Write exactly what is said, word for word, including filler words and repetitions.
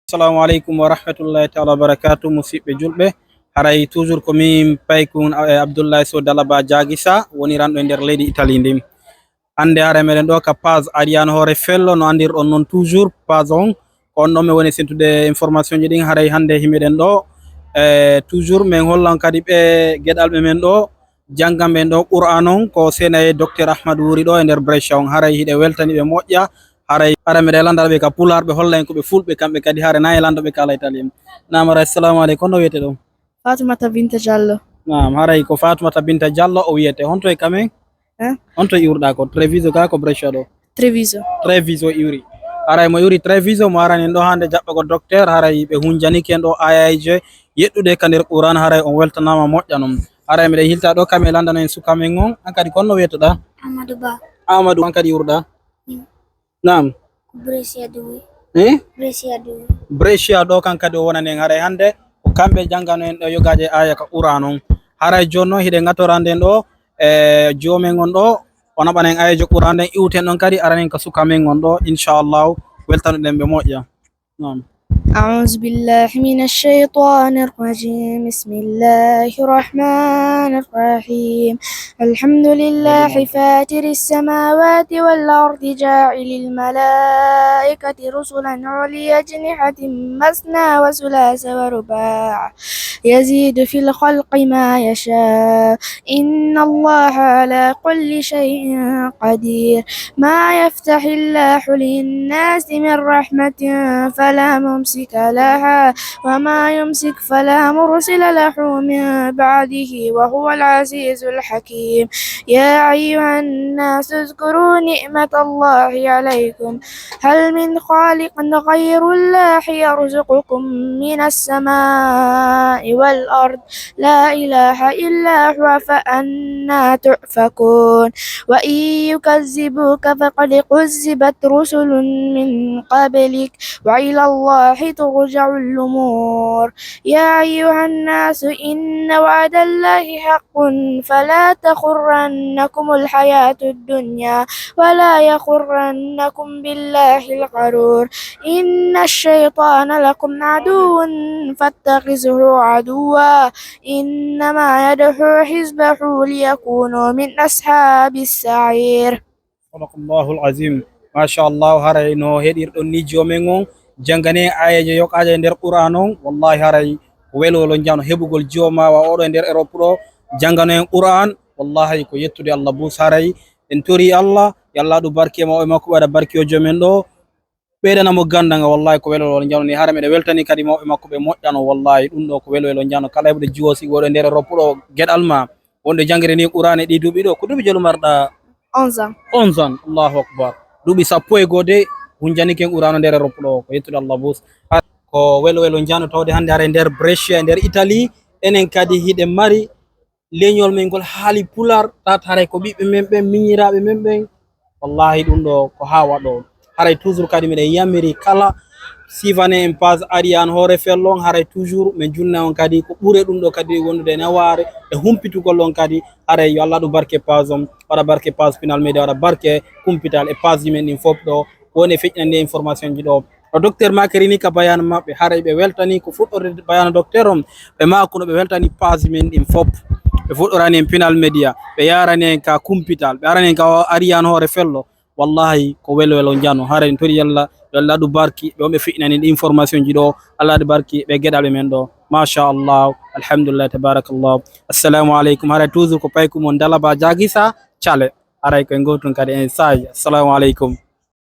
Assalamu aleykum wa rahmatullahi taala wa barakatuh, musiɓɓe julɓe. Haray toujours ko min paykun, eh, Abdoulaye Sow Dalaba Diaguisa, woniranɗo e nder leydi Italie ndin. Hannde haray meɗen ɗo ka page Ariane Hoore Fello, no anndirɗon non toujours page on. Ko on ɗon mi woni sentude information ji ɗin. Haray hannde himeɗen ɗo, eh, toujours min hollan kadi ɓe geɗalɓe men ɗo, jannganɓe en ɗo Qur'an on, ko seenaye Docteur Ahmad Wuri ɗo e nder Brescia on. Haray hiɗe weltani ɓe moƴƴa. Haray, haray meɗen lanndana ɓe ka Pulaar, ɓe holla en ko ɓe fulɓe kamɓe kadi, haray na e lanndo ɓe kaala Italien. Naam, haray, assalamu aleykum, no wiyete ɗo? Fatoumata Binta Diallo. Naam, haray ko Fatoumata Binta Diallo o wiyete. Honto e kamen? Eh? Honto iwruɗaa ko? Treviso ka ko Brescia ɗo? Treviso. Treviso iwri. Haray mo iwri Treviso, mo arani en ɗo hannde jaɓɓagol docteur, haray ɓe hunjanike en ɗo ayayje yeɗɗuɗe ka nder Qur'an, haray on weltanaama moƴƴa non. Haray miɗen hilta ɗo kamen lanndana en suka men on. An kadi ko honno wiyetoɗaa? Amadou Ba. Amadou, an kadi iwruɗaa? Min. Naam. Brescia due. Eh? Brescia due. Brescia ɗo kan kadi o wonani en haray hannde. Ko kamɓe janngano en ɗo yogaaje aya ka Qur'an on. Haray jooni non hiɗen ŋatorande en ɗo, e joomen on ɗo, o naɓana en ayajo Qur'an nden, iwten ɗon kadi, aranen ka suka men on ɗo, inchallahu, weltanuɗen ɓe moƴƴa. Naam. أعوذ بالله من الشيطان الرجيم. بسم الله الرحمن الرحيم. الحمد لله فاطر السماوات والأرض جاعل الملائكة رسلا أولي أجنحة مثنى وثلاث ورباع يزيد في الخلق ما يشاء إن الله على كل شيء قدير ما يفتح الله للناس من رحمة فلا ممسك لها وما يمسك فلا مرسل له من بعده وهو العزيز الحكيم يا أيها الناس اذكروا نعمة الله عليكم هل من خالق غير الله يرزقكم من السماء والأرض لا إله إلا هو فأنى تؤفكون وإن يكذبوك فقد كذبت رسل من قبلك وإلى الله ترجع الأمور يا أيها الناس إن وعد الله حق فلا تغرنكم الحياة الدنيا ولا يغرنكم بالله الغرور إن الشيطان لكم عدو فاتخذوه عدوا إنما يدعو حزبه ليكونوا من أصحاب السعير. Sadaqallahul azim. Machallahu, haray no heɗirɗon ni joomen on, janngane aayeeje yoqaaje e nder Qur'an on. Wallahi haray ko welwelo njano heɓugol jooma wa oɗo e nder Europe ɗo, janngano en Qur'an. Wallahi ko yettude Allah bus, haray en tori Allah, yo Allah waɗu barke e mawɓe makko, waɗa barke o joomen ɗo. Ɓeydana mo ganndal ngal, wallahi ko welwelo wala njano ni. Hara miɗo weltani kadi mawɓe makko ɓe moƴƴano, wallahi ɗum ɗo ko welwelo njano. Kala heɓude jiwo si woɗo nder Europe ɗo geɗal ma, wonde janngirde ni Qur'aana e ɗi duuɓi ɗo, ko duuɓi jelu marɗa? Onze ans. Onze ans, Allahu Akbar. Duuɓi sappo e goo de, hunjanike Qur'aana nder Europe ɗo, ko yettude Allah bus. Ko welwelo njano tawde hannde hara e nder Brescia, e nder Italie, enen kadi hiɗen mari leñol men ngol haali Pulaar, tawata haray ko ɓiɓɓe men ɓen, miñiraaɓe men ɓen. Wallahi ɗum ɗo ko haa waɗoo. Haray toujours kadi miɗen yamiri kala siifane en page Ariane Hoore Fello on, haray toujours min junna on kadi ko ɓure ɗum ɗo kadi wondude e nawaare e humpitugol on kadi. Haray yo Allah waɗu barke page on, waɗa barke page Pinal Media, waɗa barke kumpital e page ji men ɗin fof ɗo woni e feƴƴinande information ji ɗo. No docteur makiri ni ka bayanu maɓɓe, haray ɓe weltani ko fuɗɗorde bayanu docteur on, ɓe maakuno ɓe weltani page men ɗin fof. Ɓe fuɗɗorani en Pinal Media, ɓe yarani en ka kumpital, ɓe arani en ka Ariane Hoore Fello. Wallahi ko welwelo njano, haray en tori Yalla, yo Allah waɗu barki, ɓe on ɓe feƴƴinani ɗi information ji ɗo, Allah waɗu barki ɓe geɗalɓe men ɗo. Machallah, alhamdulillah, tabarakallah. Assalamu aleykum, haray toujours ko payku mon Dalaba Jagisa Cale, haray ko en gootun kadi en saaji. Assalamu aleykum.